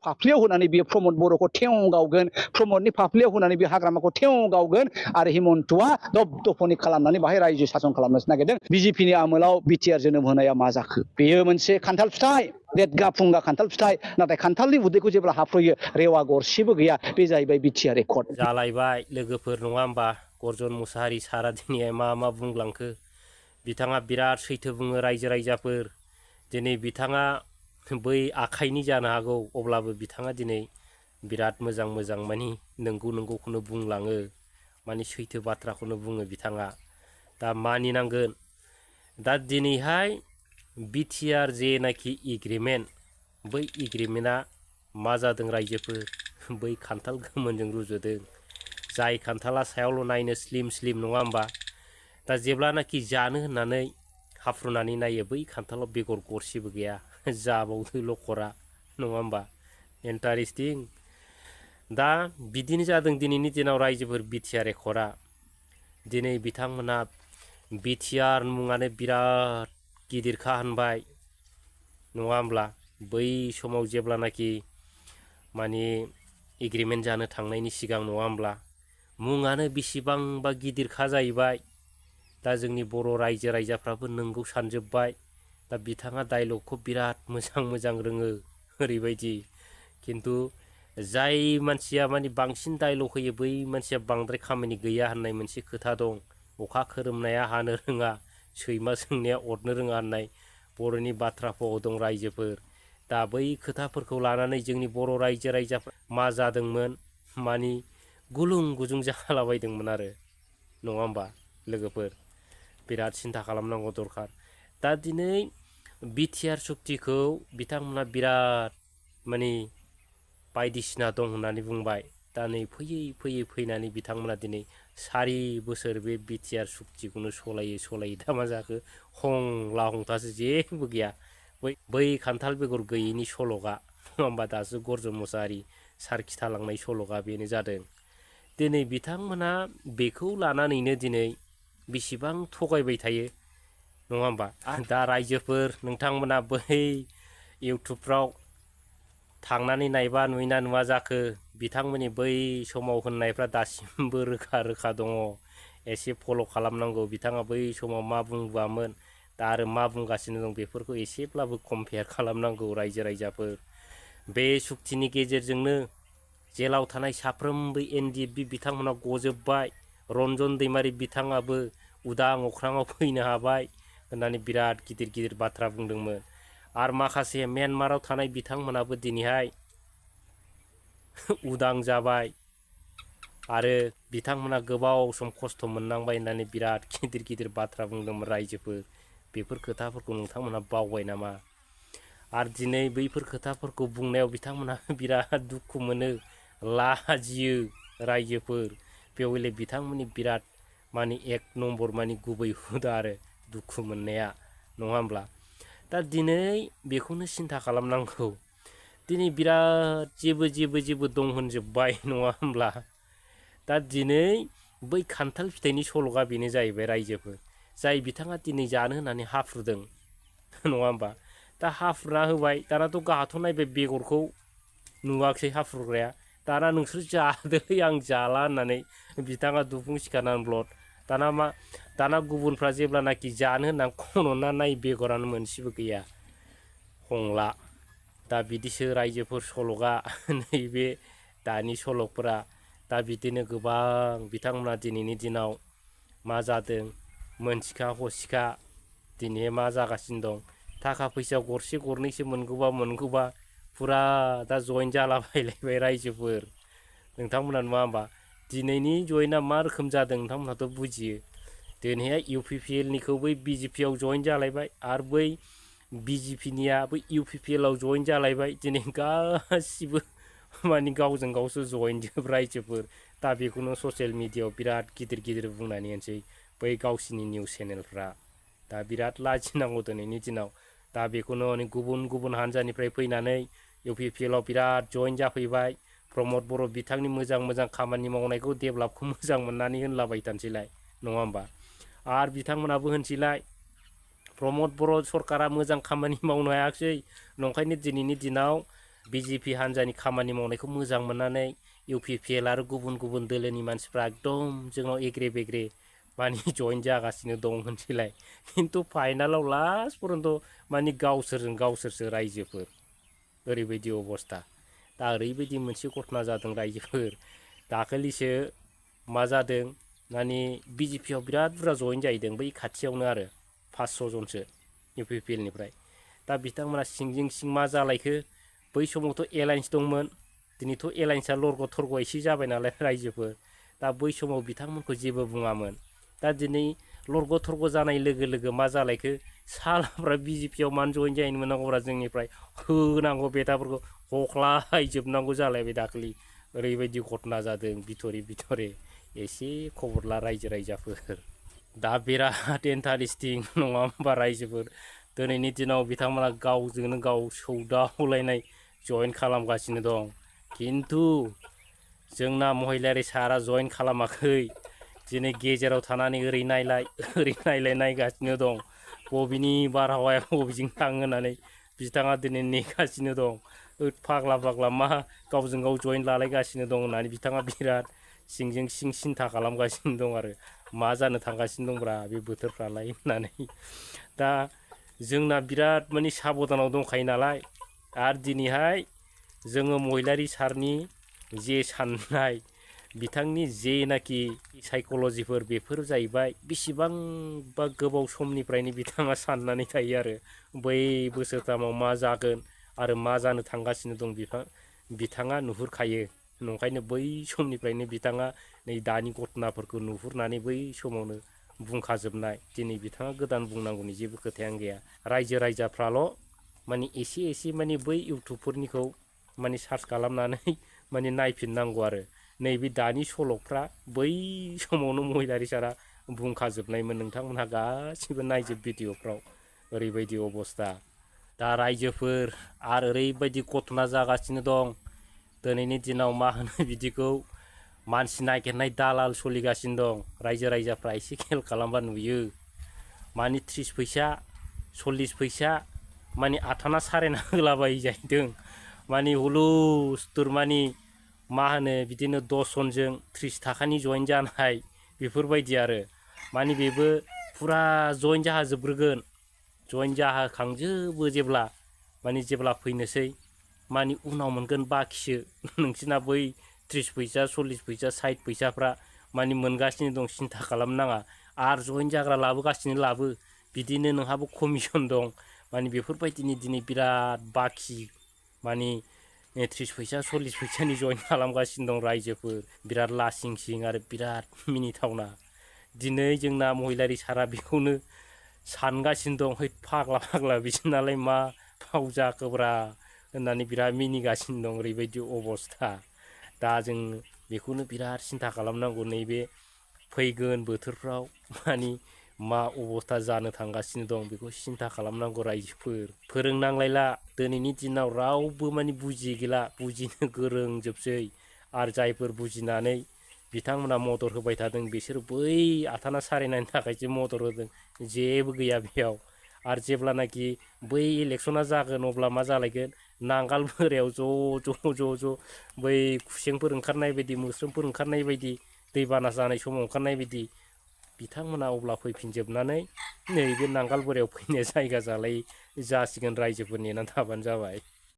फाफ्लियाव होनानै बियो प्रमद बर'खौ थेव गावगोन प्रमदनि फाफ्लियाव होनानै बे हाग्रामाखौ थेव गावगोन आरो हिमन्तआ दबदफनि खालामनानै बाहाय रायजो सासन खालामनोसो नागिरदों बिजेपिनि आमोलाव बिटिआर जोनोम होनाया मा जाखो बेयो मोनसे खान्थाल फिथाइ देदगा फुंगा खान्थाल फिथाइ नाथाय खान्थालनि उदैखौ जेब्ला हाफ्रयो रेवा गरसेबो गैया बे जाहैबाय बिटिआर रेकर्ड जालायबाय लोगोफोर नङा होमबा गर्जन मुसाहारि सारा दिनै मा बुंलांखो बिथाङा बिराद सैथो बुङो रायजो राजाफोर दिनै बिथाङा बै आखाइनि जानो हागौ अब्लाबो बिथाङा दिनै बिराद मोजां मानि नंगौखौनो बुंलाङो मानि सैथो बाथ्राखौनो बुङो बिथाङा दा मानिनांगोन दा दिनैहाय बिटिआर जेनाखि एग्रिमेन्ट बै एग्रिमेन्टआ मा जादों रायजोफोर बै खान्थाल गोमोनजों रुजुदों जाय खान्थाला सायावल' नायनो स्लिम नङा होमबा दा जेब्लानाखि जानो होननानै हाफ्रुनानै नायो बै खान्थालाव बेगर गरसेबो गैया जाबावदो लखरा नङा होमबा इन्टारेस्टिं दा बिदिनो जादों दिनैनि दिनाव रायजोफोर बिटिआर रेकर्डआ दिनै बिथांमोना बिटिआर मुङानो बिराद गिदिरखा होनबाय नङा होमब्ला बै समाव जेब्लानाखि माने एग्रिमेन्ट जानो थांनायनि सिगां नङा होमब्ला मुङानो बेसेबांबा गिदिरखा जाहैबाय दा जोंनि बर' रायजो राजाफ्राबो नंगौ सानजोब्बाय दा बिथाङा डायलगखौ बिराद मोजां रोङो ओरैबायदि खिन्थु जाय मानसिया माने बांसिन डायलग होयो बै मानसिया बांद्राय खामानि गैया होननाय मोनसे खोथा दं अखा खोरोमनाया हानो रोङा सैमा सोंनाया अरनो रोङा होननाय बर'नि बाथ्रा फाव दं रायजोफोर दा बै खोथाफोरखौ लानानै जोंनि बर' रायजो राजाफ्रा मा जादोंमोन मानि गुलुं गुजुं जालाबायदोंमोन आरो नङा होमबा लोगोफोर बिराद सिन्था खालामनांगौ दरखार दा दिनै बिटिआर सुक्तिखौ बिथांमोना बिराद माने बायदिसिना दं होननानै बुंबाय दा नै फैयै फैनानै बिथांमोना दिनै 4 बोसोर बे बिटिआर सुक्तिखौनो सलायै दा मा जाखो हंला हंथासो जेबो गैया बै खान्थाल बेगर गैयैनि सल'गा नङा होमबा दासो गर्जन मुसाहारि सार खिथालांनाय सल'गा बेनो जादों दिनै बिथांमोना बेखौ लानानैनो दिनै बेसेबां थगायबाय थायो नङा होमबा दा रायजोफोर नोंथांमोना बै इउटुबफ्राव थांनानै नायबा नुयोना नुवा जाखो बिथांमोननि बै समाव होननायफ्रा दासिमबो रोखा दङ एसे फल' खालामनांगौ बिथाङा बै समाव मा बुंबामोन दा आरो मा बुंगासिनो दं बेफोरखौ एसेब्लाबो कम्पेयार खालामनांगौ रायजो राजाफोर बे सुक्तिनि गेजेरजोंनो जेलाव थानाय साफ्रोमबो एनडिएफबि बिथांमोना गजोबबाय रन्जन दैमारि बिथाङाबो उदां अख्राङाव फैनो हाबाय होननानै बिराद गिदिर बाथ्रा बुंदोंमोन आरो माखासे म्यानमाराव थानाय बिथांमोनाबो दिनैहाय उदां जाबाय आरो बिथांमोना गोबाव सम खस्थ' मोननांबाय होननानै बिराद गिदिर बाथ्रा बुंदोंमोन रायजोफोर बेफोर खोथाफोरखौ नोंथांमोना बावबाय नामा आरो दिनै बैफोर खोथाफोरखौ बुंनायाव बिथांमोना बिराद दुखु मोनो लाजियो रायजोफोर बेवले बिथांमोननि बिराद माने 1 नम्बर माने गुबै हुदा आरो दुखु मोननाया नङा होमब्ला दा दिनै बेखौनो सिन्था खालामनांगौ दिनै बिराद जेबो दं होनजोब्बाय नङा होमब्ला दा दिनै बै खान्थाल फिथाइनि सल'गा बेनो जाहैबाय रायजोफोर जाय बिथाङा दिनै जानो होननानै हाफ्रुदों नङा होमबा दा हाफ्रुना होबाय दानाथ' गाहाथ' नायबाय बेगरखौ नुवाखसै हाफ्रुग्राया दाना नोंसोर जादोलै आं जाला होननानै बिथाङा दुफुं सिखारनानै ब्लद दाना गुबुनफ्रा जेब्लानाखि जानो होननानै खन'ना नाय बेगरानो मोनसेबो गैया हंला दा बिदिसो रायजोफोर सल'गा नैबे दानि सल'फोरा दा बिदिनो गोबां बिथांमोना दिनैनि दिनाव मा जादों मोनथिखा हसिखा दिनै मा जागासिनो दं थाखा फैसा गरसे गरनैसो मोनगौबा फुरा दा जइन जालाबायलायबाय रायजोफोर नोंथांमोना नुवा होमबा दिनैनि जइना मा रोखोम जादों नोंथांमोनहाथ' बुजियो दिनैहाय इउपिपिएलनिखौ बै बिजेपिआव जइन जालायबाय आरो बै बिजेपिनिया बै इउपिपिएलआव जइन जालायबाय दिनै गासिबो माने गावजों गावसो जइन जोब रायजोफोर दा बेखौनो ससियेल मिडियाआव बिराद गिदिर बुंनानै होनसै बै गावसिनि निउस चेनेलफ्रा दा बिराद लाजिनांगौ दिनैनि दिनाव दा बेखौनो गुबुन हान्जानिफ्राय फैनानै इउपिपिएलआव बिराद जइन जाफैबाय प्रमद बर' बिथांनि मोजां खामानि मावनायखौ डेभेलपखौ मोजां मोननानै होनलाबाय थानोसैलाय नङा होमबा आरो बिथांमोनाबो होनसैलाय प्रमद बर' सरकारा मोजां खामानि मावनो हायाखिसै नंखायनो दिनैनि दिनाव बिजेपि हान्जानि खामानि मावनायखौ मोजां मोननानै इउपिपिएल आरो गुबुन गुबुन दोलोनि मानसिफ्रा एकदम जोंनाव एग्रे बेग्रे माने जइन जागासिनो दं होनसैलाय खिन्थु फाइनालाव लास्ट पर्यन्त माने गावसोरजों गावसोरसो रायजोफोर ओरैबायदि अबस्था दा ओरैबायदि मोनसे घटना जादों रायजोफोर दाखालिसो मा जादों माने बिजेपिआव बिराद बुरजा जइन जाहैदों बै खाथियावनो आरो 500 जनसो इउपिपिएलनिफ्राय दा बिथांमोना सिंजों सिं मा जालायखो बै समावथ' एलायन्स दंमोन दिनैथ' एलायन्सआ लरग' थरग' एसे जाबाय नालाय रायजोफोर दा बै समाव बिथांमोनखौ जेबो बुङामोन दा दिनै लरग' थरग' जानाय लोगो लोगो मा जालायखो सालाफ्रा बिजेपिआव मानो जइन जाहैनो मोननांगौब्रा जोंनिफ्राय होनांगौ बेटाफोरखौ हख्लायजोबनांगौ जालायबाय दाखालि ओरैबायदि घटना जादों बिथरे बिथरे एसे खबर ला रायजो राजाफोर दा बिराद इन्टारेस्टिं नङा होमबा रायजोफोर दिनैनि दिनाव बिथांमोना गावजोंनो गाव सौदावलायनाय जइन खालामगासिनो दं खिन्थु जोंना महिलारि सारा जइन खालामाखै दिनै गेजेराव थानानै ओरै नायलाय नायगासिनो दं बबेनि बारहावाया बबेजों थाङो होननानै बिथाङा दिनै नेगासिनो दं फाग्ला फाग्ला मा गावजों गाव जइन लालायगासिनो दं होननानै बिथाङा बिराद सिंजों सिं सिन्था खालामगासिनो दं आरो मा जानो थांगासिनो दंब्रा बे बोथोरफ्रालाय होननानै दा जोंना बिराद माने साबधानाव दंखायो नालाय आरो दिनैहाय जोङो महिलारि सारनि जे साननाय बिथांनि जेनाखि साइक'लजिफोर बेफोर जाहैबाय बेसेबांबा गोबाव समनिफ्रायनो बिथाङा साननानै थायो आरो बै बोसोरथामाव मा जागोन आरो मा जानो थांगासिनो दं बिथाङा नुहुरखायो नंखायनो बै समनिफ्रायनो बिथाङा नै दानि घटनाफोरखौ नुहुरनानै बै समावनो बुंखाजोबनाय दिनै बिथाङा गोदान बुंनांगौनि जेबो खोथायानो गैया रायजो राजाफ्राल' माने एसे माने बै इउटुबफोरनिखौ माने सार्च खालामनानै माने नायफिननांगौ आरो नैबे दानि सल'फ्रा बै समावनो महिलारि सारा बुंखाजोबनायमोन नोंथांमोनहा गासिबो नायजोब भिडिअफ्राव ओरैबायदि अबस्था दा रायजोफोर आरो ओरैबायदि घटना जागासिनो दं दिनैनि दिनाव मा होनो बिदिखौ मानसि नागिरनाय दालाल सोलिगासिनो दं रायजो राजाफ्रा एसे खेल खालामबा नुयो माने 30 फैसा 40 फैसा माने आथाना सारेना होलाबाय जाहैदों माने हुलुस्थुर माने मा होनो बिदिनो 10 जनजों 30 थाखानि जइन जानाय बेफोरबायदि आरो माने बेबो फुरा जइन जाहाजोबग्रोगोन जइन जाहाखांजोबो जेब्ला फैनोसै माने उनाव मोनगोन बाखिसो नोंसिना बै 30 फैसा 40 फैसा 60 फैसाफ्रा माने मोनगासिनो दं सिन्था खालामनाङा आरो जइन जाग्रा लाबो बिदिनो नोंहाबो कमिसन दं माने बेफोरबायदिनि दिनै बिराद बाखि माने 30 फैसा 40 फैसानि जइन खालामगासिनो दं रायजोफोर बिराद लासिंसिं आरो बिराद मिनिथावना दिनै जोंना महिलारि सारा बेखौनो सानगासिनो दं है फाग्ला बिसोरनालाय मा फाव जाखोब्रा होननानै बिराद मिनिगासिनो दं ओरैबायदि अबस्था दा जों बेखौनो बिराद सिन्था खालामनांगौ नैबे फैगोन बोथोरफ्राव माने मा अबस्था जानो थांगासिनो दं बेखौ सिन्था खालामनांगौ रायजोफोर फोरोंनांलायला दिनैनि दिनाव रावबो माने बुजियै गैला बुजिनो गोरोंजोबसै आरो जायफोर बुजिनानै बिथांमोना मदद होबाय थादों बिसोर बै आथाना सारेनानि थाखायसो मदद होदों जेबो गैया बेयाव आरो जेब्लानाखि बै इलेक्सना जागोन अब्ला मा जालायगोन नांगाल बोरायाव ज' बै खुसेंफोर ओंखारनाय बायदि मोस्रोमफोर ओंखारनाय बायदि दैबाना जानाय समाव ओंखारनाय बायदि बिथांमोना अब्ला फैफिनजोबनानै नैबे नांगाल बोरायाव फैनाय जायगा जासिगोन रायजोफोर नेनानै थाबानो जाबाय।